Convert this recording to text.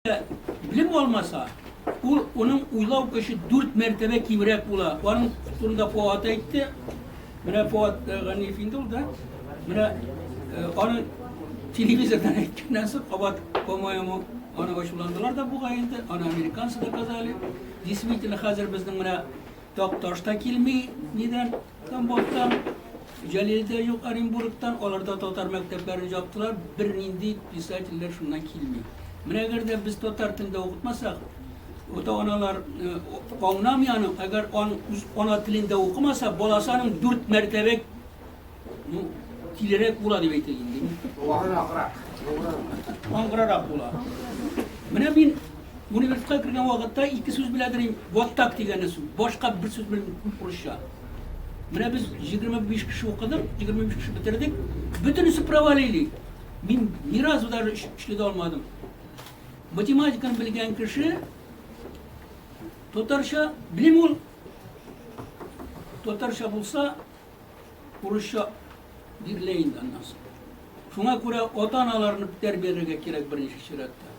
Белем алмаса, ул оның уйлау көче дүрт мәртәбә кимрәк була. Аның турында Фоат әйтте. Менә Фоат э, Ганиев инде ул да. Менә э, аны телевизордан әйткәннән соң кабат, по-моему, аны ачуландылар да бугай инде. Аны американцы доказали. Действительно, хәзер безнең менә Такташ та килми нидән, Тамбовтан, Җәлил дә юк Оренбургтан, алар да татар мәктәпләрен яптылар, бернинди писательләр шуннан килми. Менә әгәр дә без татар телендә укытмасак, ата-аналар э, аңламый аны, әгәр ан үз ана телендә укымаса, баласы аның дүрт мәртәбә ну, тилерәк була дип әйтик инде. Аңгырарак. Аңгырарак була. Менә мин университетка кергән вакытта ике сүз белә идем, вот так дигән сүз. Башка бер сүз белмим урысча. Менә без 25 кеше укыдык, 25 кеше бетердек. Бөтенесе провалили. Мин ни разу даже өчле дә алмадым. Математиканы белгән кеше татарча белем ул. Татарча булса, урысча бирелә инде аннан соң. Шуңа күрә ата-аналарны тәрбияләргә кирәк беренче чиратта.